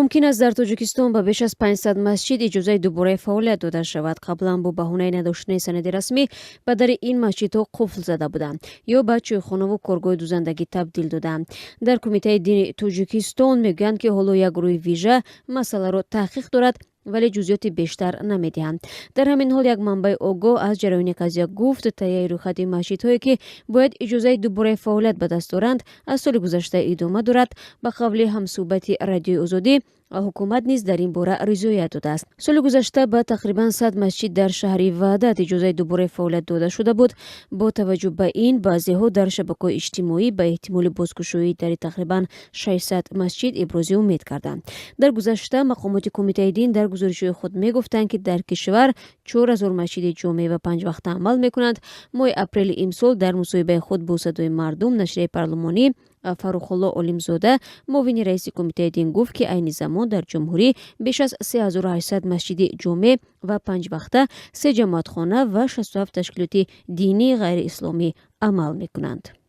Мумкин аст, дар Тоҷикистон ба беш аз 500 масҷид иҷозаи дубораи фаъолият дода шавад. Қаблан бо баҳонаи надоштани санади расмӣ ба дари ин масҷидҳо қуфл зада буданд ё ба чойхонаву коргоҳи дузандагӣ табдил доданд. Дар Кумитаи дини Тоҷикистон мегӯянд, ки ҳоло як гурӯҳи вижа масъаларо таҳқиқ дорад, вале ҷузъиёти бештар намедиҳанд. Дар ҳамин ҳол, як манбаи огоҳ аз ҷараёни қазия гуфт, таҳияи рӯйхати масҷидҳое, ки бояд иҷозаи дубораи фаъолият ба даст оранд, аз соли гузашта идома дорад. Ба қавли ҳамсӯҳбати Радиои Озодӣ, ҳукумат низ дар ин бора ризоят додааст. Соли гузашта ба тақрибан 100 масҷид дар шаҳри Ваҳдат иҷозаи дубораи фаъолият дода шуда буд. Бо таваҷҷӯҳ ба ин, баъзеҳо дар шабакаҳои иҷтимоӣ ба эҳтимоли бозкушоии дари тақрибан 600 масҷид ибрози умед карданд. Дар гузашта мақомоти Кумитаи дин дар гузоришҳои худ мегуфтанд, ки дар кишвар 4000 масҷиди ҷомеъ ва панҷвақта амал мекунанд. Моҳи апрели имсол дар мусоҳибаи худ бо Садои мардум, нашрияи парлумонӣ, Фаррухулло Олимзода, муовини раиси Кумитаи дин, гуфт, ки айни замон дар ҷумҳурӣ беш аз 3800 масҷиди ҷомеъ ва панҷвақта, се ҷамоатхона ва 67 ташкилоти динии ғайриисломӣ амал мекунанд.